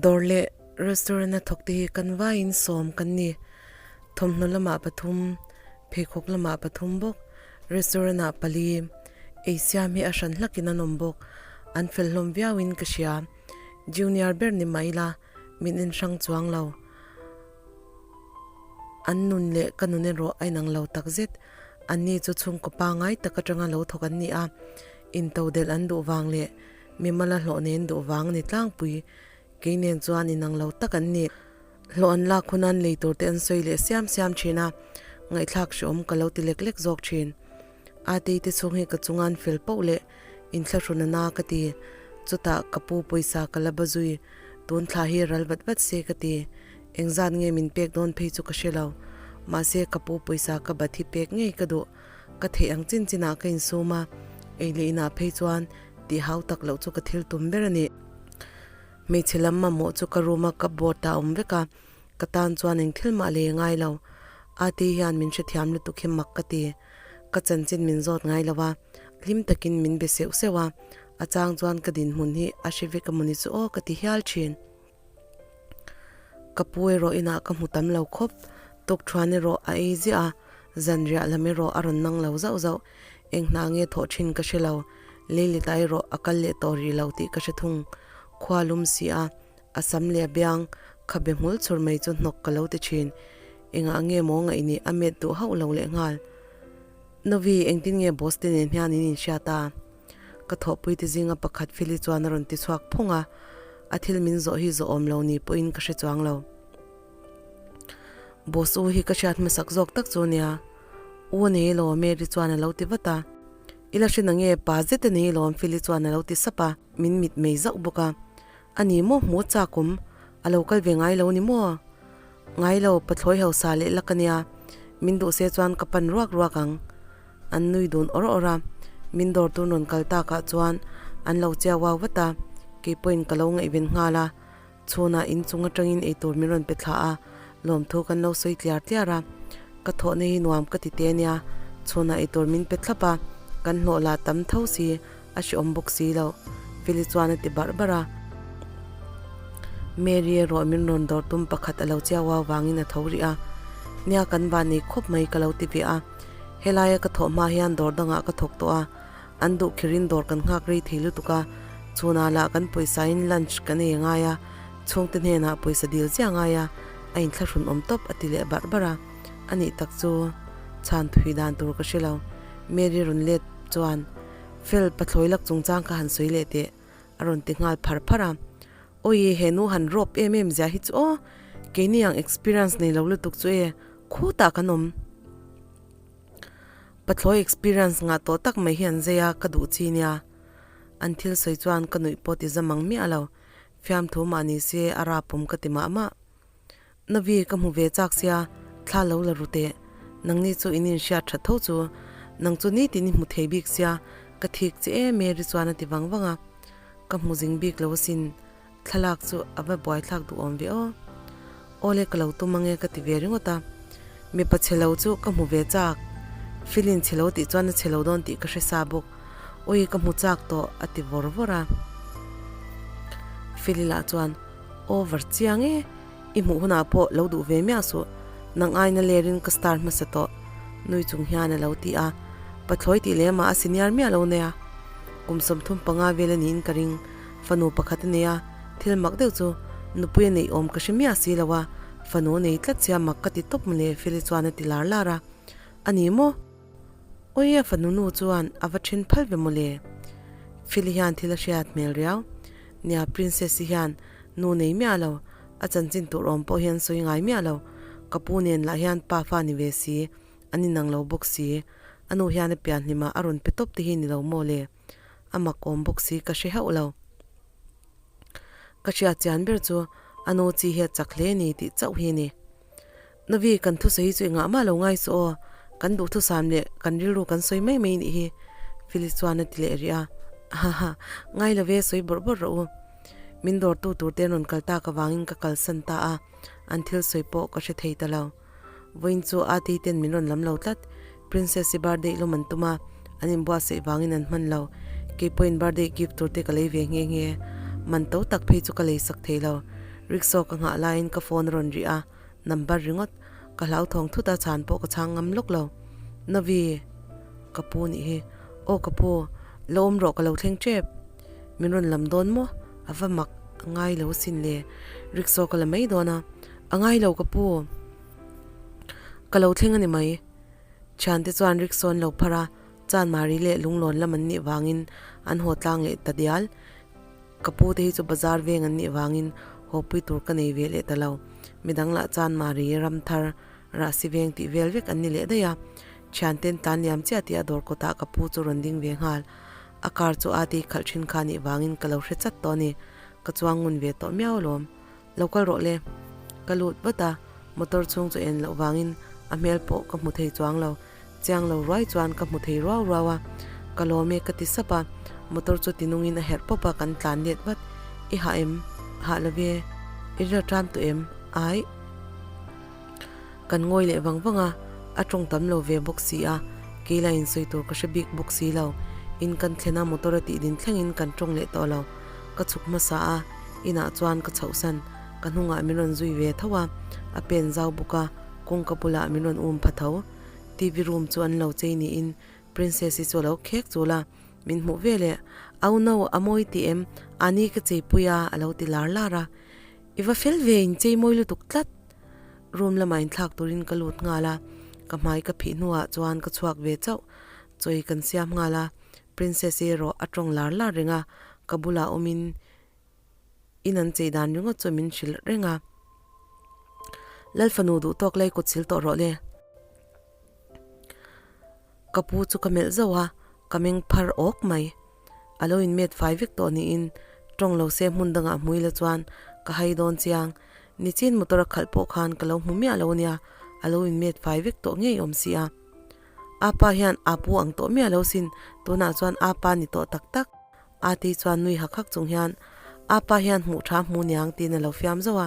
Dawr leh restaurant a thawk te hi kan vaiin sawm kan ni. Thawmhnaw lamah pathum, pheikhawk lamah pathum bawk, restaurant ah pali, ei siam hi a hran hlakin an awm bawk. An fel hlawm viauin ka hria. Junior ber ni mah ila min en hrang chuang lo. An nun leh ka nun erawh a inang lo takzet. Anni chu chhungkaw pangngai tak atanga lo thawk an ni a, intodelh an duh vang leh mimala hlawh nen duh vang a ni tlangpui. Kei nen chuan inang lo tak an ni. Hlawh an lak hun an lei tur te an sawi leh siam siam thin a, ngaihthlak hrehawm ka lo ti lek lek zawk thin. Atei te chhung hi ka chunga an fel poh leh inthlahrun a na ka ti. Chutah ka pu pawisa ka la ba zui, tun thla hi ral vat vat se ka ti. Engzat nge min pek dawn phei chu ka hre lo. Mahse ka pu pawisa ka bat hi pek ngei ka duh. Ka theih ang chin chinah ka insum a, ei leh inah phei chuan tih hau tak loh chu ka thil tum ber a ni. Hmeichhe lam mamawh chu ka room a cupboard ah a awm vek a, ka tan chuan eng thil mah lei a ngai lo. Ati hian min hrethiam lutuk hi mak ka ti. Ka chanchin min zawt ngai lo a, hlim takin min be seuh seuh a, a chang chuan ka dinhmun hi a hre vek amawni chu aw ka ti hial thin. Ka pu erawh inah ka hmu tam lo khawp, tukthuan erawh a ei ziah a, zanriah lam erawh a rawn nang lo zauh zauh, eng hna nge thawh thin ka hre lo, Leilita erawh a kal leh tawh rih lo tih ka hre thung, khua lum si a, a sam leh a biang, khabe hmul chhur mai chu hnawk ka lo ti thin, engah nge maw ngaih ni a met duh hauh lo leh nghal. Novi, engtin nge boss te nen hian in inhriat a? Ka thawhpui te zinga pakhat Philly chuan a rawn ti chhuak phung a, a thil min zawh hi zawh awm lo ni pawhin ka hre chuang lo. Boss u hi ka hriat hmasak zawk tak chu nia. U nei lo Mary chuan a lo ti vat a. I la hre nange pa zet a nei lo Philly chuan a lo ti sap a, min mit mei zauh bawk a. A ni maw hmu chak awm, a lo kal ve ngai lo ni maw? Ngai lo, pathlawi hausa leh lak a nia, min duh se chuan ka pan ruak ruak ang. An nui dun awr awr a, min dawr tur rawn kal takah chuan an lo chiau au vat a, kei pawhin ka lo ngaihven nghal a, chhunah inchung atangin eitur min rawn pe thla a, lawmthu kan lo sawi tliar tliar a, ka thawhna hi nuam ka ti te ania, chhunah eitur min pe thlap a, kan hlawh lah tam tho si, a hrehawm bawk si lo, Feli chuan a ti barh barh a. Mary erawh min rawn dawr tum pakhat a lo chiau au vangin a tho rih a, Nia kan van nei khawp mai ka lo ti ve a, helaia ka thawh hma hian dawr dangah ka thawk tawh a, an duh kherin dawr kan nghak rei thei lutuk a, chhunah lah kan pawisa in lunch kan ei angai a, chhungte hnenah pawisa dil chiah angai a, a inthlahrun awm tawp a ti leh barh barh a, anih tak chu chhan thui dan tur ka hre lo, Mary rawn let chuan. Fel, pathlawi lak chungchang kha han sawi leh teh, a rawn ti nghal phar phar a. Awi, he nu han rawp em em zia hi chu aw, keini ang experience nei lo lutuk chu e, khutah kan awm. Pathlawi experience ngah tawh tak mai hi an zai a, ka duh chi nia. An thil sawi chuan ka nuih pawh ti zam ang miah lo, fiamthu mah ni se a rapawm ka ti mah mah. Navi ka hmu ve chak sia, thla lo la ru teh. Nangni chu in inhriat that tho chu, nang chu nitin i hmu thei bik sia, ka thik che em e ri chuan a ti vang vang a. Ka hmu zing bik lo asin, thlalak chu a va buaithlak duhawm ve aw. Awle ka lo tum ange ka ti ve ringawt a. Mipa chhe lo chu ka hmu ve chak, Feeling chhe lo tih chuan a chhe lo dawn tih ka hre sa bawk. Ui ka hmu chak tawh a ti vawr vawr a. Feeling lah chuan Over chiang e, i hmuh hunah pawh lo duh ve miah suh, nang aina lerin ka star hmasa tawh, nui chung hian a lo ti a, pathlawi tih leh amah a senior miah lo nia. Kum 35 vel a niin ka ring, fanu pakhat a nei a, thil mak deuh chu nupui a neih awm ka hre miah si lo a, fanu a nei tlat sia mak ka ti tawp mawle Feli chuan a ti lar lar a, a ni maw? Awi a fanu nu chuan a va then phal ve mawle. Phil hian thil a hriat hmel riau. Nia Princess-i hian nu nei miah lo, a chanchin tur awm pawh hian sawi ngai miah lo. Ka pu nen lah hian pa fa ni ve si, an inang lo bawk si. A nu hian a pian hlimah a rawn pe tawp te hi ni lo maw le. A mak awm bawk si ka hre hauh lo. Ka hriat chian ber chu a nu chi hi a chak hle ni tih chauh hi a ni. Navi, kan thusawi hi chu engah mah lo ngai suh aw, kan duhthusam leh kan rilru kan sawi mai mai nih hi, Phyllis chuan a ti leh rih a. Haha, ngai lo ve, sawi bawrh bawrh rawh u. Min dawrtu tur te an rawn kal tak avangin ka kalsan ta a, an thil sawi pawh ka hre thei ta lo. Vawiin chu Ati ten min rawn lam lo tlat, Princess-i birthday lawm an tum a, an inbuatsaih vangin an hman lo. Keipawhin birthday gift tur te ka lei ve nghe nghe, man to tak phei chu ka leisak thei lo. Rickshaw ka nghah laiin ka phone a rawn ri a, number ringawt ka hlauthawng thut a chhan pawh ka chhang ngam lawk lo. Navi! Ka pu nih hi. Aw ka pu, la awm rawh ka lo thleng tep. Min rawn lam dawn maw? A va mak a ngai lo asin le. Rickshaw ka la mai dawn a, a ngai lo ka pu. Ka lo thleng a ni mai. Thiante chuan rickshaw an lo phar a, Chanmari leh Lunglawn lam an nih vangin an haw tlang leh ta dial. Ka pu te hi chu bazar veng an nih vangin haw pui tur ka nei ve leh ta lo. Midang lah Chanmari, Ramthar, Rahsi veng tih vel vek an ni leh daih a. Thianten tlan liam chiah tih a dawr kawtah ka pu chu rawn ding ve nghal. A car chu a tei khalh thin kha nih vangin ka lo hre chat tawh a ni. Ka chuang ngun ve tawh miau alawm. Lo kal rawh le. Ka lut vat a, motor chhung chu en loh vangin a hmel pawh ka hmu thei chuang lo. Chiang lo ruai chuan ka hmu thei ruau ruau a, ka lawm e ka ti sap a, motor chu tinungin a herh pawp a, kan tlan let vat. I hah em? Hah lo ve. I rilru tan tawh em? Aih. Kan ngawi leh vang vang a, a tawng tam lo ve bawk si a, kei la insawi tur ka hre bik bawk si lo. In kan thlen a, motor a tih din thlengin kan tawng leh tawh lo. Ka chhuk hmasa a, inah chuan ka chhohsan. Ka hnungah min rawn zui ve tho a, a pen zau bawk a, kawngka bulah min rawn um pha tho. TV room chu an lo chei niin Princess-i chu a lo khek chul a, min hmuh ve leh, Au no, a mawi ti em? Ani ka cheipui a, a lo ti lar lar a. I va fel ve, in chei mawi lutuk tlat! Room lamah inthlak turin ka lut nghal a, ka hmai ka phih hnuah chuan ka chhuak ve chauh. Chawi kan siam nghal a, Princess-i erawh a tawng lar lar reng a, ka bulah awmin in an chei dan ringawt chu min hrilh reng a. Lal fanu duh tawk lai kut sil tawh rawh le. Ka pu chu ka melh zauh a, ka meng phar awk mai. A lo inmet fai vek tawh niin tawng lo se hmun dangah hmui la chuan ka hai dawn chiang. Nichin motor a khalh pawh khan ka lo hmu miah lo nia, a lo inmet fai vek tawh ngei awm si a. Apa hian a pu ang tawh miah lo sin, tunah chuan apa ni tawh tak tak. Ati chuan nui hak hak chung hian, Apa hian hmuh tha hmu niang tiin a lo fiam zauh a.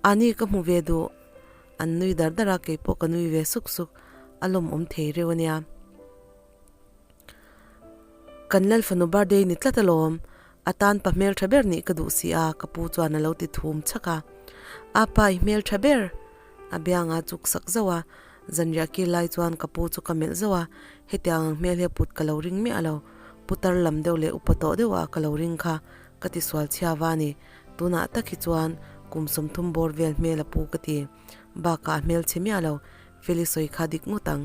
Ani ka hmu ve duh. An nui dar dar a, keipawh ka nui ve suk suk. A lawmawm thei reuh a nia. Kan Lal fanu birthday ni tlat alawm. A tan pa hmel tha ber nih ka duh si a, ka pu chuan a lo ti thum chhak a. Apa i hmel tha ber! A bianga chuk sak zauh a. Zanriah kil lai chuan ka pu chu ka melh zauh a, hetiang ang hmel hi a put ka lo ring miah lo. Putar lam deuh leh upa tawh deuh ah ka lo ring kha ka ti sual chhia va a ni. Tunah tak hi chuan kum 30 bawr vel hmel a pu ka ti. Bakah a hmel chhe miah lo, Feli sawi kha dik ngawt ang.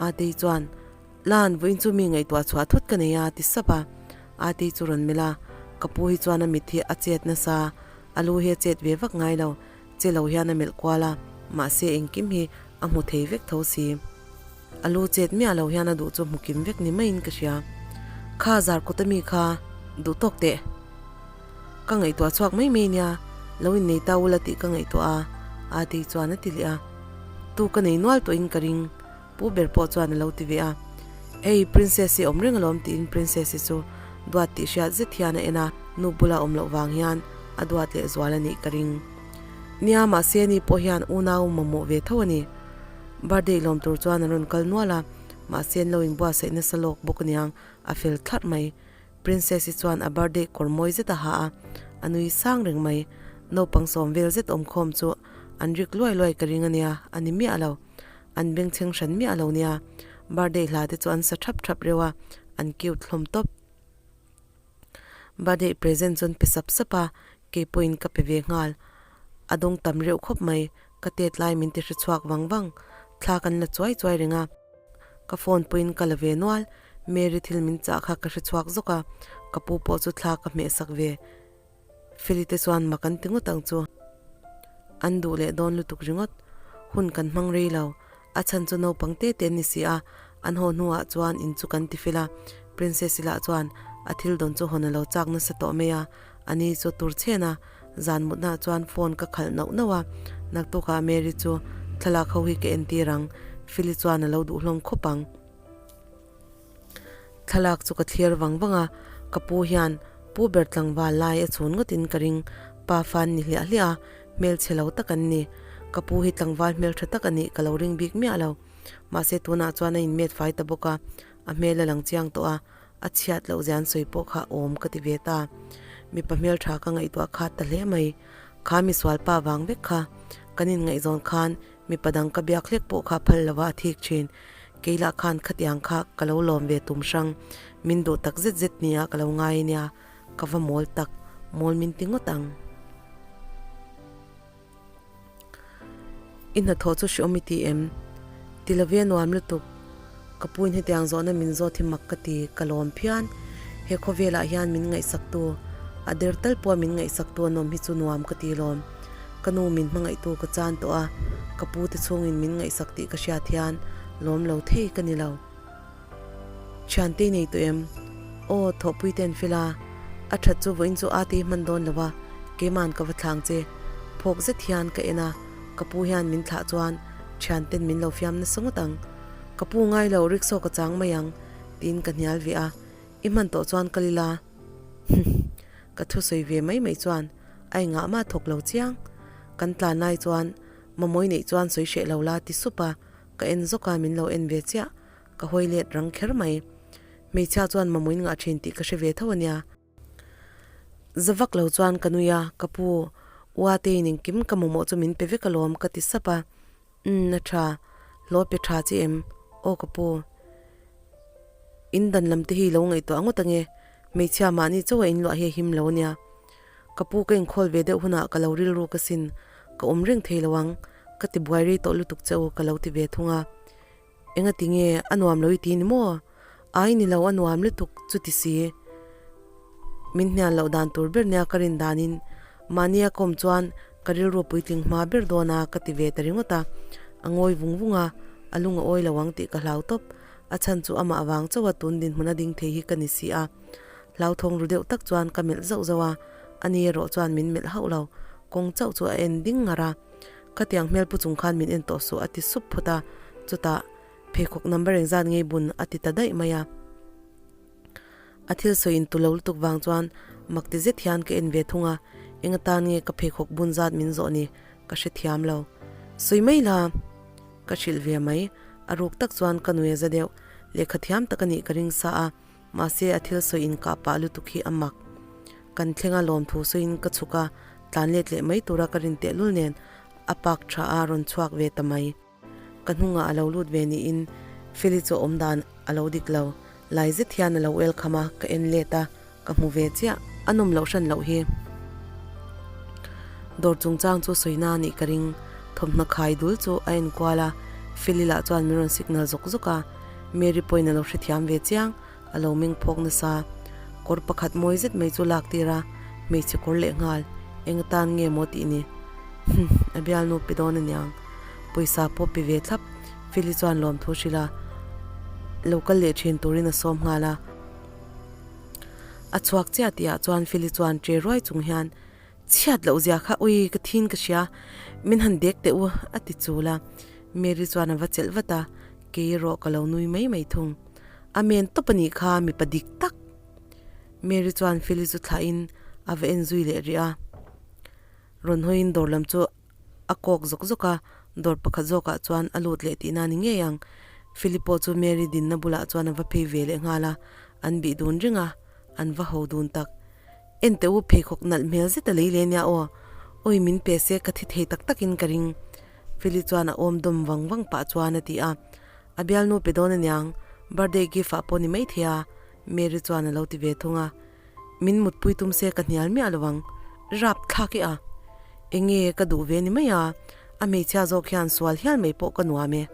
Atei chuan, Lan, vawiin chu mi ngaihtuah chhuah thut ka nei a, ti sap a. Atei chu rawn melh a, ka pu hi chuan a mit hi a chet nasa, a lu hi a chet ve vak ngai lo. Che lo hian a melh kual a, mahse engkim hi a hmu thei vek tho si. A lu chet miah lo hian a duh chu hmu kim vek ni maiin ka hria. Kha zar kut ami kha duh tawk teh. Ka ngaihtuah chhuak mai mai nia, lo innei ta ula tih ka ngaihtuah a, Ati chuan a ti leh a. Tu ka nei nual tawhin ka ring, Pu ber pawh chuan a lo ti ve a. Hei Princess-i awm reng alawm tiin Princess-i chu duat tih hriat zet hian a en a, nu bula awm loh vang hian a duat leh zual a nih ka ring. Nia, mahse ni pawh hian unau mamawh ve tho a ni. Birthday lawm tur chuan an rawn kal nual a, mahse an lo inbuatsaih nasa lawk bawk aniang, a fel thlarh mai. Princess-i chuan a birthday kawr mawi zet a ha a, a nui sang reng mai. Naupang sawm vel zet awmkhawm chu an rik luai luai ka ring a nia, a ni miah lo. An bengchheng hran miah lo nia. Birthday hla te chu an sa thap thap reuh a, an cute hlawm tawp. Birthday present chu an pe sap sap a, kei pawhin ka pe ve nghal. A dawng tam reuh khawp mai, ka tet lai min ti hre chhuak vang vang. Thla kan la chuai chuai reng a, ka phone pawhin ka la ve nual. Mary thil min chah kha ka hre chhuak zawk a, ka pu pawh chu thla ka hmeh sak ve. Feli te chuan mak an ti ngawt ang chu. An duh leh dawn lutuk ringawt. Hun kan hmang rei lo. A chhan chu naupang te te an ni si a, an haw hnuah chuan in chu kan ti fel a. Princess-i lah chuan a thil dawn chu hawn a lo chak nasa tawh mai a, a ni chu tur chhen a. Zan mutnaah chuan phone ka khalh nauh nauh a, naktukah Mary chu thlalak ho hi ka entir ang, Feli chuan a lo duh hlawm khawp ang. Thlalak chu ka thlir vang vang a, ka pu hian pu ber tlangval lai a chhun ngawtin ka ring, pa fa an ni hliah hliah a, hmelchhe lo tak an ni. Ka pu hi tlangval hmeltha tak a nih ka lo ring bik miah lo. Mahse tunah chuan a inmet fai ta bawk a, a hmel a lang chiang tawh a, a chhiat loh zia an sawi pawh kha awm ka ti ve ta. Mipa hmeltha ka ngaihtuah khat ta hle mai. Kha misual pa vang vek kha kan inngaihzawn khan mipa dang ka biak hlek pawh kha phal lova a thik thin. Kei lah khan khatiang kha ka lo lawm ve tum hrang. Min duh tak zet zet nia ka lo ngai ania. Ka va mawl tak, mawl min ti ngawt ang. I hnathawh chu hreawm i ti em? Ti lo ve nuam lutuk. Ka puin hetiang zawhna min zawt hi mak ka ti, ka lawm phian. He khawvelah hian min ngaihsaktu, a der tal pawha min ngaihsaktu an awm hi chu nuam ka ti lawm. Ka nu min hmangaihtu ka chan tawh a, ka pu te chhungin min ngaihsak tih ka hriat hian lawm lo thei ka ni lo. Thiante i nei tawh em? Aw, thawhpui te an fel a, a that chu vawiin chu ate i hman dawn lo a, keima'n ka va thlang che. Phawk zet hian ka en a, ka pu hian min thlah chuan thianten min lo fiam nasa ngawt ang. Ka pu ngai lo, rickshaw ka chang mai ang, tiin ka hnial ve a, i hman tawh chuan kal ila. Humm, ka thusawi ve mai mai chuan a engah mah thawk lo chiang. Kan tlan lai chuan Mamawi neih chuan sawi hreh lo la ti sup a, ka en zawk a, min lo en ve chiah. Ka hawi let rang kher mai. Hmeichhia chuan mamawin ngah thin tih ka hre ve tho a nia. Za vak lo chuan ka nui a, ka pu, Uateiin engkim ka mamawh chu min pe vek alawm ka ti sap a. Umm, a tha. Hlawh pe tha chi em? Aw ka pu. In dan lam te hi lo ngaihtuah ngawt ange. Hmeichhia mahni chauha in luah hi a him lo a nia. Ka pu ka inkhawl ve deuh hunah ka lo rilru ka sin. Ka awm reng thei lo ang. Ka ti buai rei tawh lutuk che u ka lo ti ve thung a. Enga ti nge a nuam lo i ti ni maw? Ai ni lo a nuam lutuk chu ti si. Min hnial loh dan tur ber nia ka rin danin mahni a kawm chuan ka rilru puitling hma ber dawn a ka ti ve ta ringawt a. A ngawi vung vung a, a lung a awi lo ang tih ka hlau tawp. A chhan chu amah vang chauh a tun dinhmun a ding thei hi ka ni si a. Hlauthawng ru deuh tak chuan ka melh zauh zauh a, ani erawh chuan min melh hauh lo. Kawng chauh chu a en ding ngar a. Khatiang hmel pu chung khan min en tawh suh a ti sup phawt a, chutah pheikhawk number engzat ngei bun a ti ta daih mai a. A thil sawi in tu lo lutuk vang chuan mak ti zet hian ka en ve thung a, eng atan nge ka pheikhawk bun zat min zawh ni ka hre thiam lo. Sawi mai la ka hrilh ve mai, a ruk tak chuan ka nui a za deuh, lehkha thiam tak a nih ka ring sa a, mahse a thil sawi in kah pah lutuk hi a mak. Kan thleng a lawmthu sawiin ka chhuk a, tlan let leh mai tura ka rin tehlul nen a park tha a rawn chhuak ve ta mai. Ka hnungah a lo lut ve niin Feli chu awm dan a lo dik lo. Lai zet hian a lo welcome a, ka en let a, ka hmu ve chiah. A nawm loh hran loh hi. Dawr chungchang chu sawi na a nih ka ring. Thawmhnaw khai dul chu a en kual a, Feli lah chuan min rawn signal zawk zawk a. Mary pawhin a lo hrethiam ve chiang. A lo meng phawk nasa. Kawr pakhat mawi zet mai chu lak tir a, hmeichhe kawr leh nghal. Eng atan nge maw tih ni? Hum, a bialnu pe dawn aniang. Pawisa pawh pe ve thlap. Feli chuan lawmthu hrilh a, lo kal leh thin turin a sawm nghal a. A chhuak chiah tihah chuan Feli chuan ṭe ruai chung hian, Chhiat loh zia kha ui ka thin ka hria, min han dek teh u, a ti chul a. Mary chuan a va chelh vat a, kei erawh ka lo nui mai mai thung. A men tawp a nih kha mipa dik tak. Mary chuan Feli chu thlahin a va en zui leh rih a. Rawn hawiin dawr lam chu a kawk zawk zawk a, dawr pakhat zawkah chuan a lut leh tihna a ni ngei ang. Feli pawh chu Mary dinna bulah chuan a va phei ve leh nghal a, an bih dun reng a, an va ho dun tak. Enteh u pheikhawk nalh hmel zet a lei leh nia aw. Awi min pe se ka thi thei tak takin ka ring. Feli chuan a awm dawm vang vang pah chuan a ti a. A bialnu pe dawn aniang, birthday gift ah pawh ni maithei a, Mary chuan a lo ti ve thung a. Min mutpui tum se ka hnial miah lo ang, rap thlak e a. Enge ka duh ve ni mai a, a hmeichhia zawk hian sual hial mai pawh ka nuam e.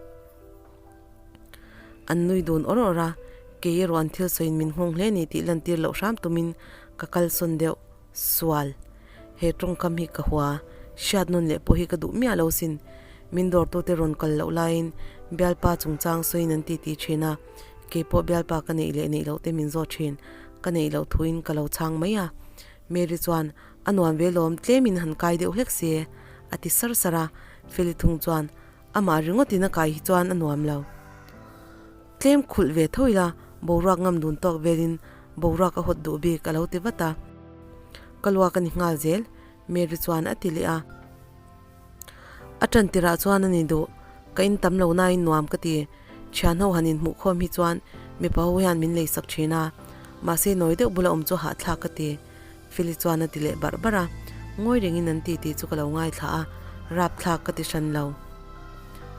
An nui dun awr awr a, kei erawh an thil sawiin min nghawng hle ni tih lantir loh hram tumin ka kalsawn deuh. Sual. He tawngkam hi ka hua, hriat nawn leh pawh hi ka duh miah lo sin. Min dawrtute rawn kal loh laiin bialpa chungchang sawiin an titi thin a, kei pawh bialpa ka neih leh neih loh te min zawt thin. Ka neih loh thuin ka lo chhang mai a. Mary chuan, A nuam ve lawm, tlemin han kai deuh hlek se, a ti sar sar a. Feli thung chuan, Amah ringawtin a kai hi chuan a nuam lo. Tlem khulh ve tho ila, boruak ngam dun tawk velin boruak a hawt duh bik a lo ti vat a. Ka luak a ni nghal zel, Mary chuan a ti leh a. A tan tirah chuan a ni duh, ka in tam lo nain nuam ka ti. Thian ho han inhmuh khawm hi chuan mipa ho hian min lei sak thin a, mahse nawi deuh bula awm chu hahthlak ka ti, Feli chuan a ti leh barh barh a. Ngawi rengin an titi chu ka lo ngaithla a, rapthlak ka ti hran lo.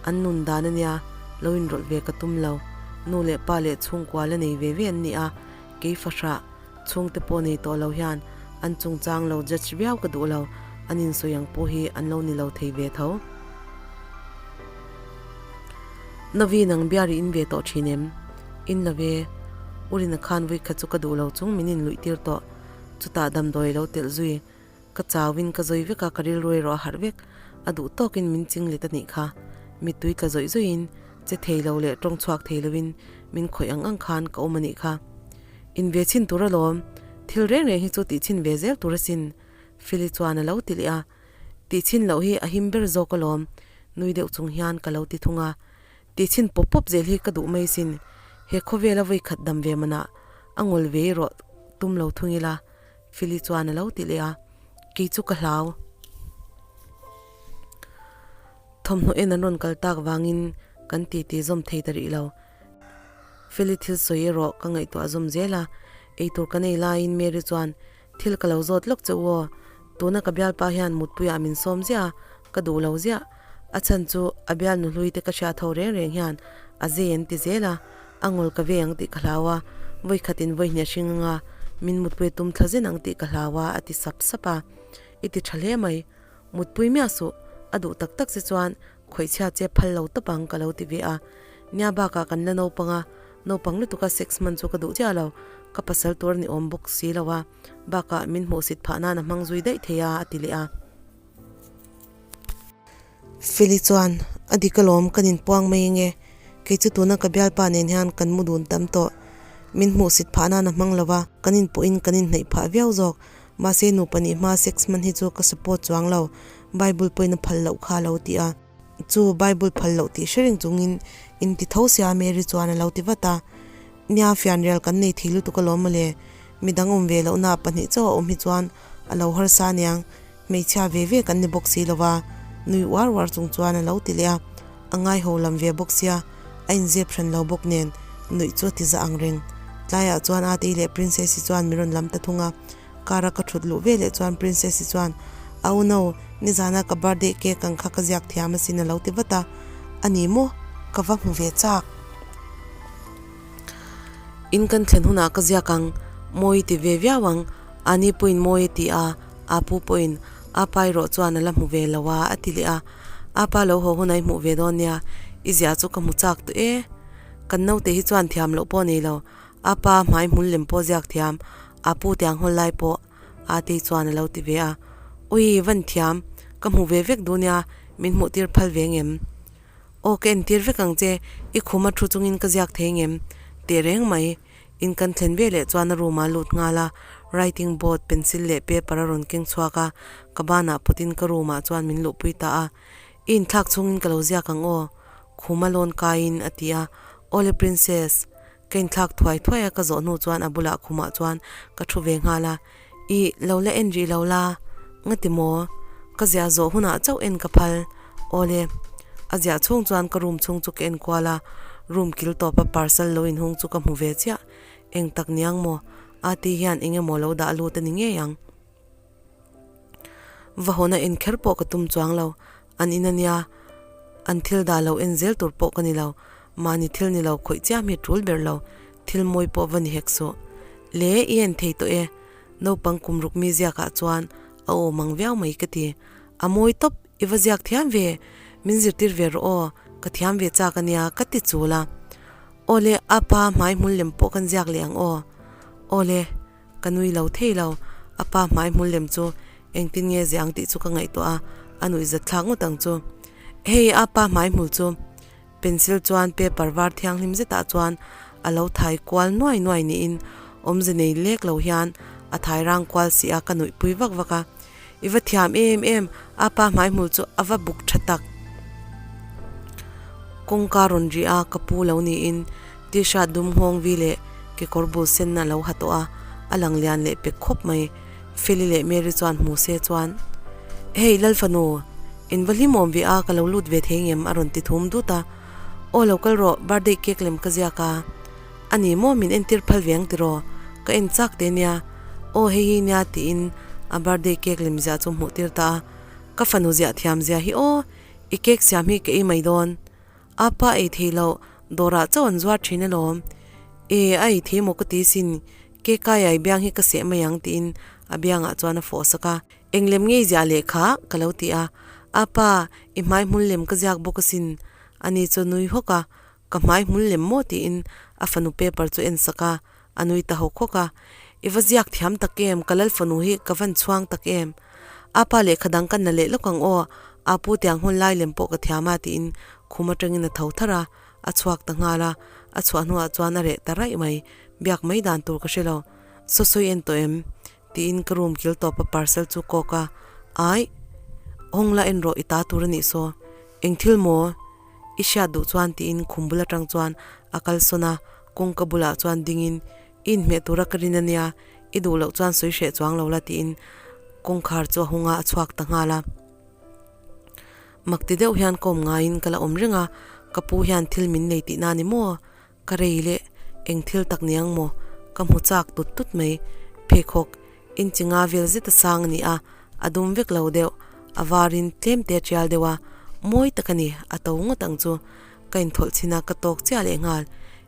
An nun dan a nia, lo inrawlh ve ka tum lo. Nu leh pa leh chhungkua la nei ve ve an ni a, kei fahrah chhungte pawh nei tawh lo hian an chungchang lo judge viau ka duh lo, an insawi ang pawh hi an lo ni lo thei ve tho. Novi nang biar i in ve tawh thin em? In lo ve. Urina khan vawikhat chu ka duh lo chung min inluih tir tawh. Chutah damdawi lo telh zui. Ka chauin ka zawi vek a, ka rilru erawh a harh vek. A duh tawkin min ching let a nih kha. Mittui tla zawih zawihin, che thei lo leh tawng chhuak thei loin min khawih ang ang khan ka awm a nih kha. In ve chhin tur alawm, thil reng reng hi chu tih chhin ve zel tur asin, Feli chuan a lo ti leh a. Tih chhin loh hi a him ber zawk alawm, nui deuh chung hian ka lo ti thung a. Tih chhin pawp pawp zel hi ka duh mai sin, he khawvela vawi khat dam ve manah a ngawl ve erawh tum lo thung ila, Feli chuan a lo ti leh a, kei chu ka hlau. Thawmhnaw en an rawn kal tak vangin kan titi zawm thei ta rih lo. Feli thil sawi erawh ka ngaihtuah zawm zel a, eitur kan ei laiin Mary chuan Thil ka lo zawt lawk che u aw, tuna ka bialpa hian mutpuiah min sawm ziah a, ka duh lo ziah. A chhan chu a bial nuhlui te ka hriat ho reng reng hian a zei an ti zel a, a ngawl ka ve ang tih ka hlau a, vawikhatin vawihnih a hring anga min mutpui a tum thla zen ang tih ka hlau a, a ti sap sap a. I ti tha hle mai. Mutpui miah suh, a duh tak tak che chuan khawihchhia che phal lo tawp ang ka lo ti ve a. Nia bakah kan la naupang a, naupang lutuka sex hman chu ka duh chiah lo, ka pasal tur a ni awm bawk si lo a, bakah min hmuhsit phah nan a hmang zui daih thei a, a ti leh a. Feli chuan, A dik alawm, kan inpuang mai ange, kei chu tuna ka bialpa nen hian kan mu dun tam tawh, min hmuhsit phah nan a hmang lo a, kan inpawhin kan inhnaih phah viau zawk, Mahse nupa nih hma sex hman hi chu ka support chuang lo, Bible pawhin a phal loh kha a lo ti a. Chu Bible phal loh tih hre reng chungin in ti tho sia Mary chuan a lo ti vat a. Nia fianrial kan nei thei lutuk alawm mawle, midang awm ve lohna pahnih chauh a awm hi chuan a lo harsa aniang, hmeichhia ve ve kan ni bawk si lova nui uar uar chung chuan a lo ti leh a, a ngaiho lam ve bawk sia a inzep hran lo bawk nen nuih chu a ti za ang reng. Tlaiah chuan Ate leh Princess-i chuan min rawn lam ta thung a. Car a ka thut luh veleh chuan Princess-i chuan, Oh no, nizana ka birthday cake ang kha ka ziak thiam asin a lo ti vat a. A ni maw? Ka va hmu ve chak. In kan thlen hunah ka ziak ang, mawi ti ve viau ang, Ani pawhin mawi a ti a, Apu pawhin Apa erawh chuan a la hmu ve lo a, a ti leh a. Apa lo haw hunah i hmuh ve dawn nia, i ziah chu ka hmu chak tawh e. Kan naute hi chuan thiam loh pawh a nei lo, A pa hmai hmul lem pawh ziak thiam, a pu tiang hawl lai pawh a tei chuan a lo ti ve a. Ui, van thiam, ka hmu ve vek duh nia, min hmuh tir phal ve ngem? Aw, ka entir vek ang che, i khum a thu chungin ka ziak thei ngem? Teh reng mai. In kan thlen ve leh chuan a room ah lut nghal a, writing board, pencil leh paper a rawn keng chhuak a, ka banah pawtin ka room ah chuan min luhpui ta a. I inthlak chungin ka lo ziak ang aw, khum a lawn kaiin a ti a, Awle princess, Ka inthlak thuai thuai a, ka zawh hnu chuan a bulah khumah chuan ka thu ve nghal a, Ih, lo la en rih lo la, ngati maw? Ka ziah zawh hunah chauh en ka phal, awle. A ziah chhung chuan ka room chhung chu ka en kual a, room kil tawpa parcel lo inhung chu ka hmu ve chiah, eng tak niang maw? Ati hian eng emaw lo dah lut a ni ngei ang. Va hawna en kher pawh ka tum chuang lo, an in ania, an thil dah lo en zel tur pawh ka ni lo, mahni thil ni lo khawih chiam hi tul ber lo, thil mawi pawh va ni hek suh. Le i en thei tawh e, naupang kum ruk mi ziakah chuan a awm ang viau mai ka ti, a mawi tawp, i va ziak thiam ve, min zirtir ve rawh aw, ka thiam ve chak ania ka ti chul a. Aw le, apa hmai hmul lem pawh kan ziak leh ang aw. Aw le. Ka nui lo thei lo, a pa hmai hmul lem chu engtin nge ziah ang tih chu ka ngaihtuah a, a nuih zat thlak ngawt ang chu. Hei a pa hmai hmul chu pencil chuan paper var thianghlim zetah chuan a lo thai kual nuai nuai niin awmze nei lek lo hian a thai rang kual si a, ka nuihpui vak vak a. I va thiam em em, a pa hmai hmul chu a va buk tha tak. Kawngka rawn ri a, ka pu lo niin t-shirt dum nghawng vi leh kekawr bul sen a lo ha tawh a, a lang lian leh pek khawp mai. Feli leh Mary chuan hmu se chuan, Hei Lalfanu, in va hlimawm ve a, ka lo lut ve thei ngem a rawn ti thum dut a. Aw lo kal rawh, birthday cake lem ka ziak a. A ni maw min entir phal ve ang tiraw? Ka en chak te nia. Aw hei hi nia tiin A birthday cake lem ziah chu hmuh tir ta a, Ka fanu ziah thiam zia hi aw, i cake siam hi ka ei mai dawn. A pa ei thei loh, dawrah chauh an zuar thin alawm. E, a ei thei maw ka ti sin, cake aia i biang hi ka seh mai ang tiin a biangah chuan a fawh sak a. Eng lem ngei ziah leh kha? ka lo ti a. A pa, i hmai hmul lem ka ziak bawk asin. Ani chu nui hawk a, Ka hmai hmul lem maw tiin a fanu paper chu en sak a, a nui ta hawk hawk a. I va ziak thiam tak em, ka lal fanu hi ka van chhuang tak em. A pa lehkha dang ka na leh lawk ang aw, a pu tiang hun lai lem pawh ka thiam a tiin khum atangin a tho tharh a, a chhuak ta nghal a, a chhuah hnuah chuan a reh ta raih mai, biak mai dan tur ka hre lo. Saw sawi en tawh em? Tiin ka room kil tawp a parcel chu kawk a, Aih, hawng la en rawh i ta tur a nih saw, eng thil maw? I hriat duh chuan tiin khum bul atang chuan a kal sawn a, kawngka bulah chuan dingin, I inhmeh tura ka rin ania, i duh loh chuan sawi hreh chuang lo la tiin kawngkhar chu a hung a, a chhuak ta nghal a. Mak ti deuh hian ka awm ngaiin ka la awm reng a, ka pu hian thil min nei tihna ni maw? Ka rei leh eng thil tak niang maw? Ka hmu chak tut tut mai. Pheikhawk inchi nga vel zet a sang a ni a, a dum vek lo deuh, a varin tlem te a tial deuh a, mawi tak a ni, a to ngawt ang chu. Ka inthawlh chin a, ka tawk chiah leh nghal.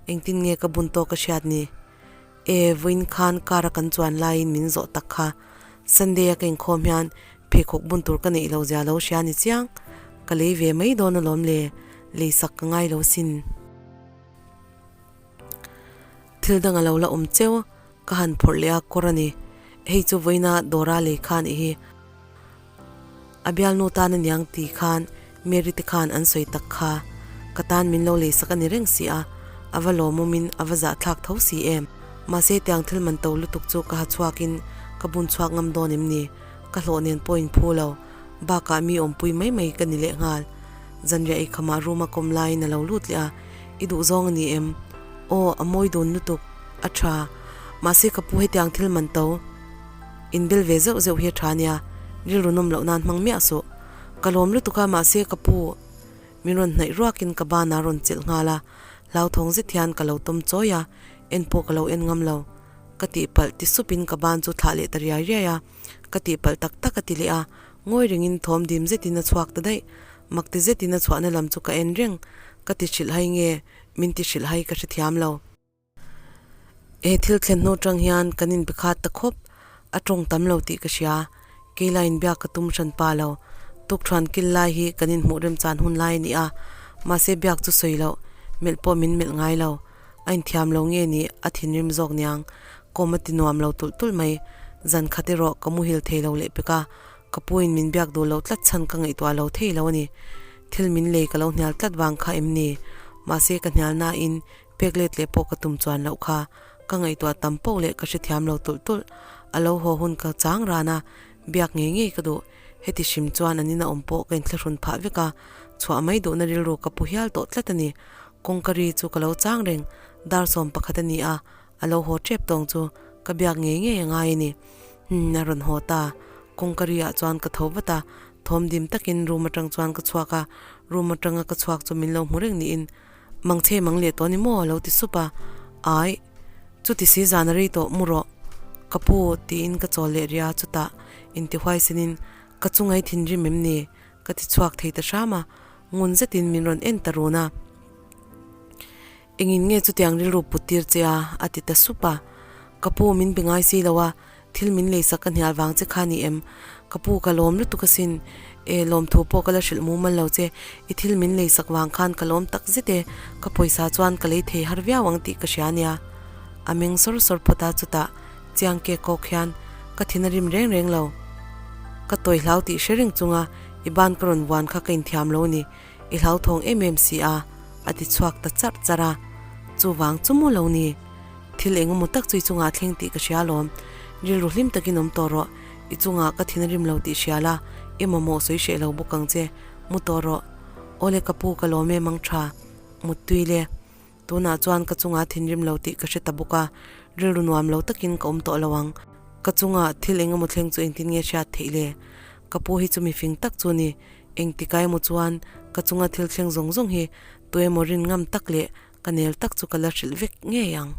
Engtin nge ka bun tawk a hriat ni? E, vawiin khan car a kan chuan laiin min zawh tak kha. Sunday a ka inkhawm hian pheikhawk bun tur ka neih lo zia lo hria ni chiang. Ka lei ve mai dawn alawm le, leisak ka ngai lo sin. Thil dang a lo la awm cheu, ka han phawrh leh a kawr a ni. Hei chu vawiina Dora lei khan i hi. A bialnu tan aniang ti khan Mary te khan an sawi tak kha. Ka tan min lo leisak a ni reng si a, a va lawmawmin a va zahthlak tho si em. Mahse tiang thil man to lutuk chu ka ha chhuakin ka bun chhuak ngam dawn em ni? Ka hlawh nen pawh in phu lo. Bakah mi awmpui mai mai ka ni lehnghal. Zanriah eikhamah room a kawm laiin a lo lut leh a, I duh zawng a ni em? Aw, a mawi dun lutuk. A tha. Mahse ka pu hetiang thil man to. Inbel ve zeuh zeuh hi a tha nia, rilru nawm loh nan hmang miah suh. Ka lawm lutuk a, mahse ka pu min rawn hnaih ruakin ka banah rawn chelh nghal a, hlauthawng zet hian ka lo tawm chawi a, en pawh ka lo en ngam lo. Ka tihpalh ti supin ka ban chu thlah leh ta riai riai a, ka tihpalh tak tak a ti leh a, ngawi rengin thawm dim zetin a chhuak ta daih. Mak ti zetin a chhuahna lam chu ka en reng, ka ti hrilhhai nge min ti hrilhhai ka hrethiam lo. He thil thlen hnu atang hian kan inbe khat ta khawp, a tawng tam lo tih ka hria. Keila inbiak ka tum hran pa lo. Tukthuan kil lai hi kan inhmuh remchan hun lai a ni a, mahse biak chu sawi loh, melh pawh min melh ngai lo. A inthiam lo nge ni a thinrim zawk niang, kawm a ti nuam lo tulh tulh mai. Zan khat erawh ka muhil thei lo leh pek a, ka puin min biak duh loh tlat chhan ka ngaihtuah lo thei lo a ni. Thil min lei ka lo hnial tlat vang kha em ni? Mahse ka hnial nain Pek let leh pawh ka tum chuan loh kha ka ngaihtuah tam poh leh ka hrethiam lo tulh tulh. A lo haw hun ka chang ran a, biak ngei ngei ka duh. Heti hrim chuan an ina awm pawh ka inthlahrun phah vek a, chhuah mai duhna rilru ka pu hial tawh tlat a ni. Kawngka ri chu ka lo chang reng, dar 11 a ni a, a lo haw tep tawng chu ka biak ngei ngei a ngai a ni. Umm, a rawn haw ta. Kawngka ri ah chuan ka tho vat a, thawm dim takin room atang chuan ka chhuak a, room atanga ka chhuak chu min lo hmu reng niin Mang che mang leh tawh a ni maw? a lo ti sup a. Ai, chuti si zan a rei tawh mu rawh, ka pu, tiin ka chawl leh ria chutah inti huaisinin ka chungai thinrim em ni? ka ti chhuak thei ta hram a, ngun zetin min rawn en ta run a. Engin nge chutiang rilru put tir che a? a ti ta sup a. Ka pu, min be ngai si lo a, Thil min leisak ka hnial vang che kha ni em? Ka pu ka lawm lutuk asin. E, lawmthu pawh ka la hrilh mumal lo che. I thil min leisak vang khan ka lawm tak zet e. Ka pawisa chuan ka lei thei har viau ang tih ka hria nia. A meng sawr sawr phawt a, chutah chiang kek kawk hian ka thin a rim reng reng lo. Ka tawi hlau tih hre reng chunga i ban ka rawn vuan kha ka inthiam lo ni. I hlauthawng em em si a, a ti chhuak ta charh charh a. Chuvang chu maw lo ni? Thil eng emaw tak chu i chungah a thleng tih ka hria alawm. Rilru hlim takin awm tawh rawh. I chungah ka thin a rim lo tih hria la, i mamawh sawi hreh lo bawk ang che. Mu tawh rawh. Awle ka pu ka lawm em ang tha. Muttui le. Tunah chuan ka chungah a thinrim lo tih ka hre ta bawk a, rilru nuam lo takin ka awm tawh lo ang. Ka chungah thil eng emaw thleng chu engtin nge hriat theih le? Ka pu hi chu mifing tak chu ni. Engtikah emaw chuan ka chunga thil thleng zawng zawng hi tu emaw rin ngam tak leh ka nel tak chu ka la hrilh vek ngei ang.